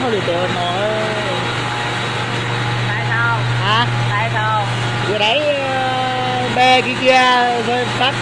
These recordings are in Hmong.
Hauj lwm tau no. Hais tau. Hả? Hais tau. Vừa đẩy, ờ, bè kia kia rồi bắt.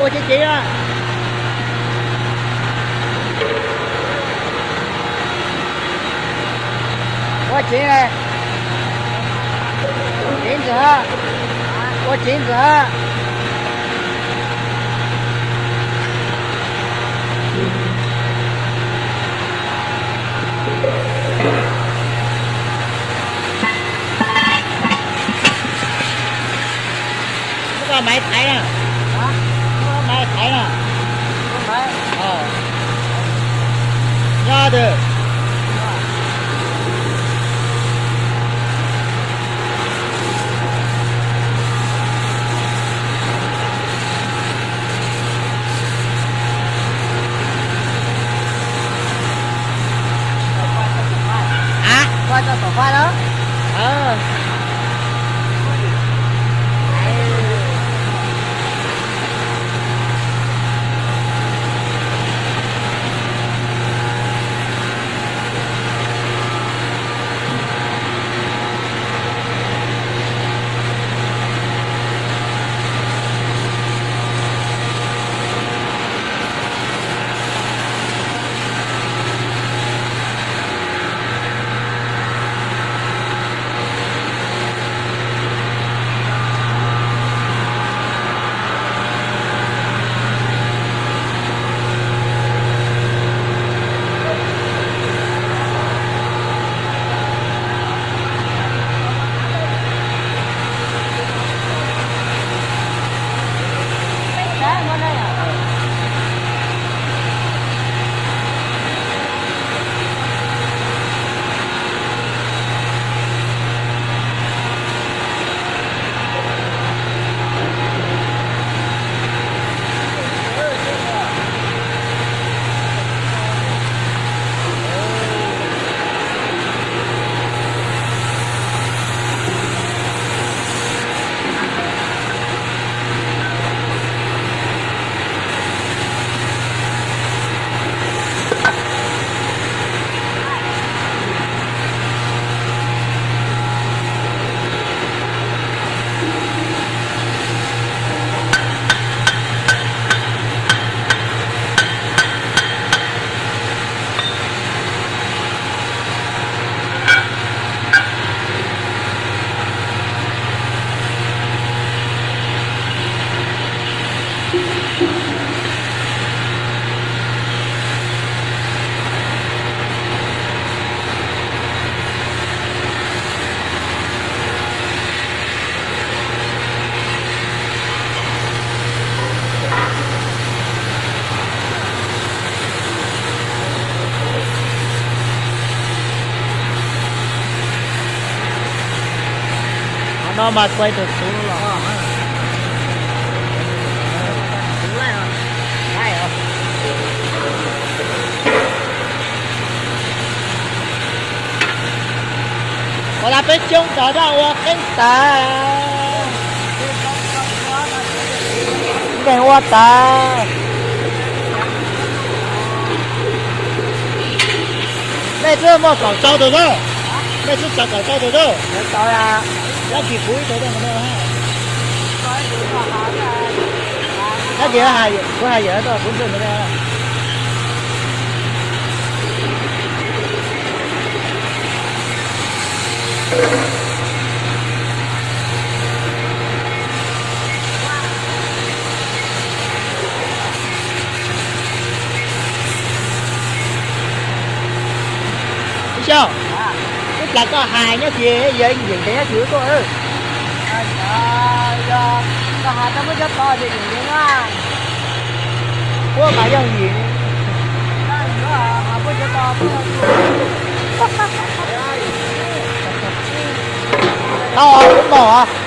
Ua ceev ceev na. Ua ceev, ceev ntxwg, ua ceev ntxwg. Muab koj maiv thaiv na. Muab koj maiv thaiv na. Nyob twg? Hả? Qua cho tỏi khoai đó. Ờ. Qhov no mas quay từ xuống los. Ua las peb coob tod dab ua qeeb tas. Nkeeg ua tas. Nej twb muaj kaum rau tus na. Nej twb txog kaum rau tus na. Dab tsis kuv ib tug na. Dab tsis kuv hais yam kuv ntxawg ntawd na. Ib xyoos, ib plag koj hais nyob tsis yog yeem ntev nyob tsis tuaj. Koj hais tau muab cov to ces yeem ntev na. Puab mas yog yeem. Tau, kuv mog.